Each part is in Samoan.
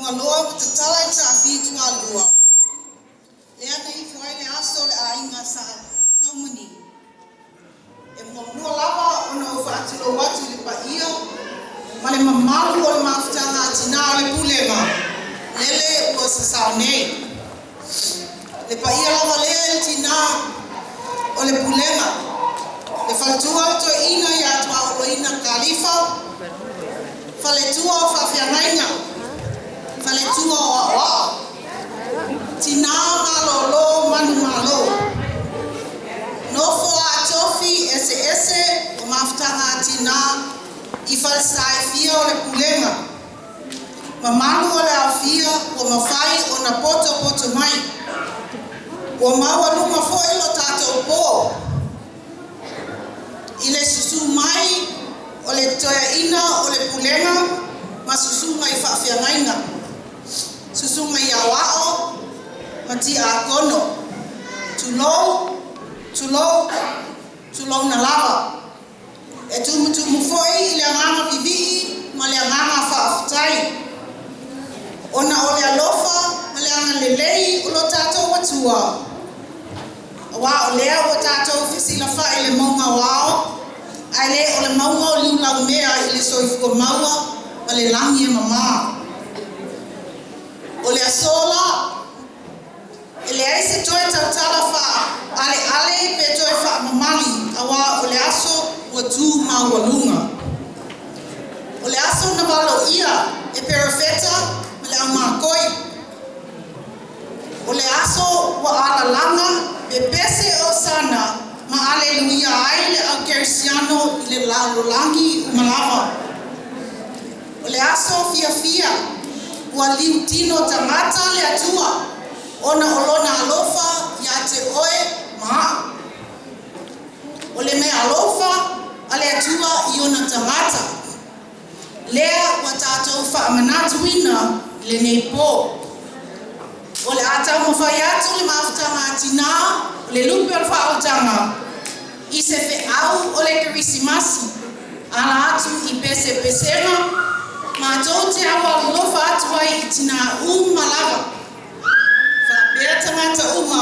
Fagaloa ua tatala i le taafitualua, lea na ifo ai le aso o le aiga Sa Saumani. E muamua lava ona ou faatulou atu i le paia ma le mamalu o le mafutaga a tinā o le Pulega, lele ua sasao nei. Le paia lava lea i le tinā o le Pulega, le faletua o le toeaina ia Tuaoloina Kalifa, faletua o faafeagaiga, faletua o aoao, tinā malōlō manumalo, nofo a tofi eseese o mafutaga a tinā i falesa e fia o le Pulega, mamalu o le aofia ua mafai ona potopoto mai. Ua maualuga foi lo tatou pō i le susū mai o le toeaina o le Pulega ma susuga i faafeagaiga, susuga i aoao ma tiakono. Tulou, tulou, tulouna lava. E tumutumu foi i le agaga vivii ma le agaga faafetai ona o le alofa ma le agalelei o lo tatou Atua, auā o lea ua tatou fesilafa'i i le mauga o ao ae lē o le mauga o liulaumea i le soifua maua ma le lagi e mamā. O le asō la, e leai se toe tautala faaaleale pe toe faamamali, auā o le aso ua tu maualuga. O le aso na valoia e perofeta ma le aumakoi. O le aso ua alalaga pepese osana ma aleluia ai le au kerisiano i le lalolagi uma lava. O le aso fiafia ua liutino tagata le Atua ona o lona alofa iā te oe ma a'u. O le meaalofa a le Atua i ona tagata lea ua tatou faamanatuina i lenei pō. O le a taumafai atu le mafutaga a tinā o le lupe o le faaolataga i se feau o le Kerisimasi ala atu i pesepesega matou te aualofa atu ai i tinā uma lava faapea tagata uma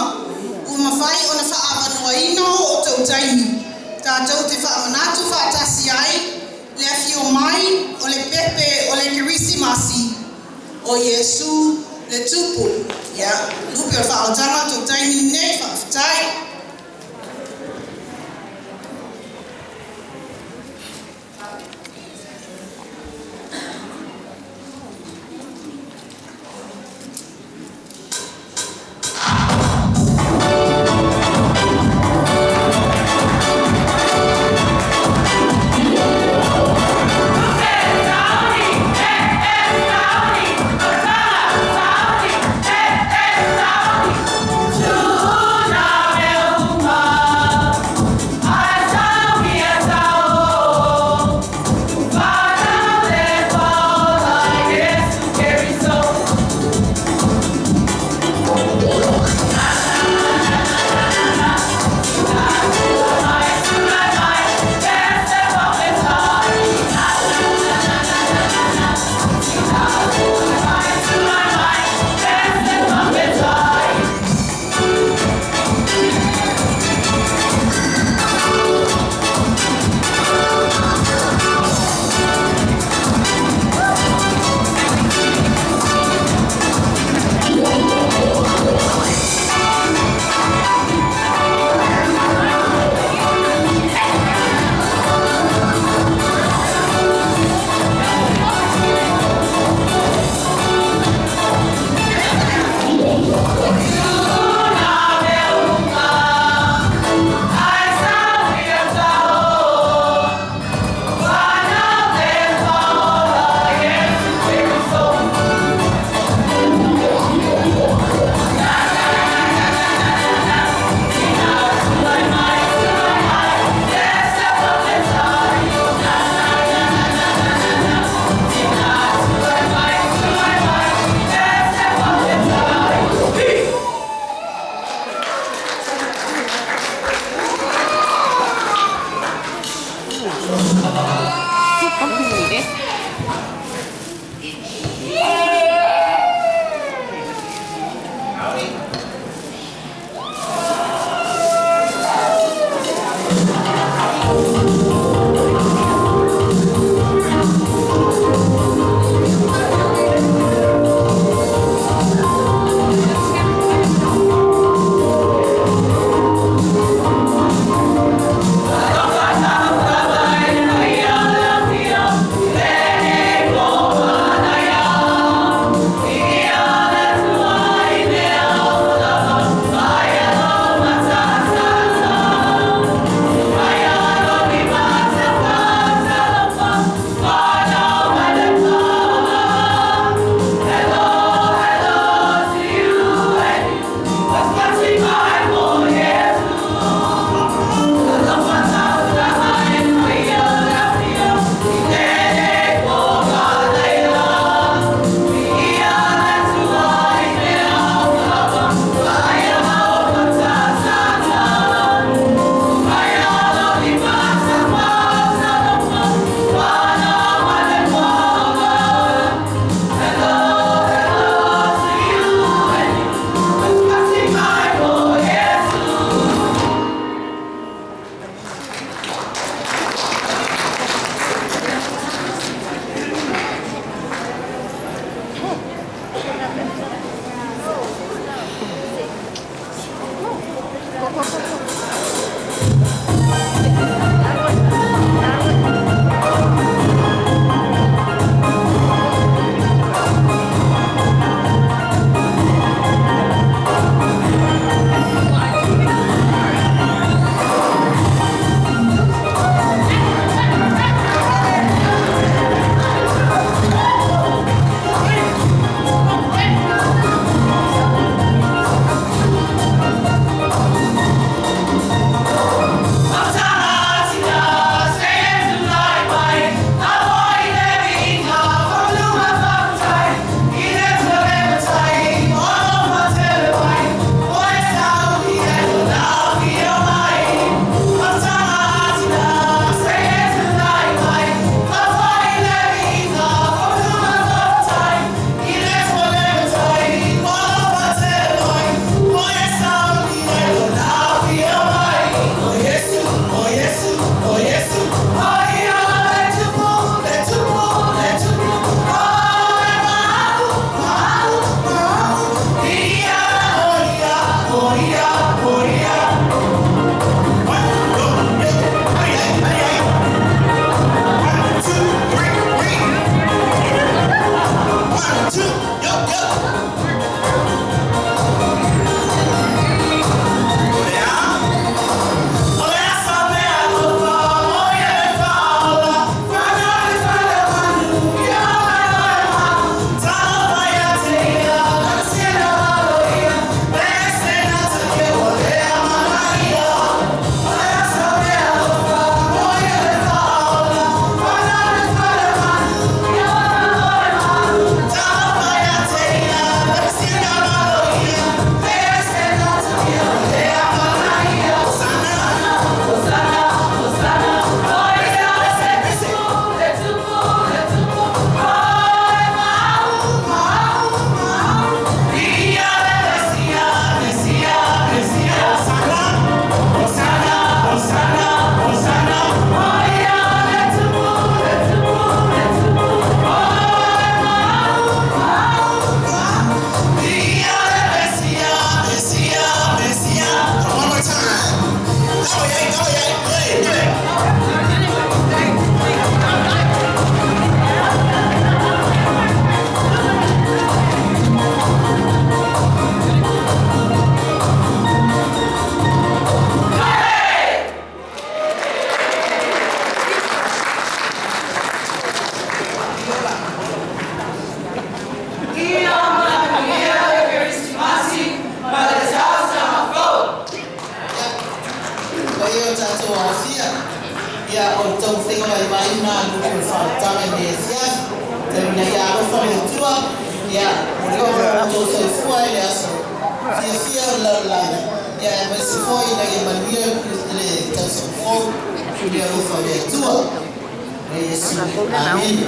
ua mafai ona faaavanoaina o outou taimi tatou te faamanatu faatasi ai le afio mai o le pepe o le Kerisimasi o Iesu le Tupu. Ia, lupe o le faaolataga outou taimi lenei, faafetai. tatou aofia. Ia, o le taumafaiga vaivai lena a le lupe o le faaolataga i lenei afiafi. Talu ina ia alofa le Atua, ia, momoli lo outou soifua i le aso fiafia o le lalolagi, ia aemaise foi ina ia manuia le tausaga fou i le alofa o le Atua. E Iesu. Amene.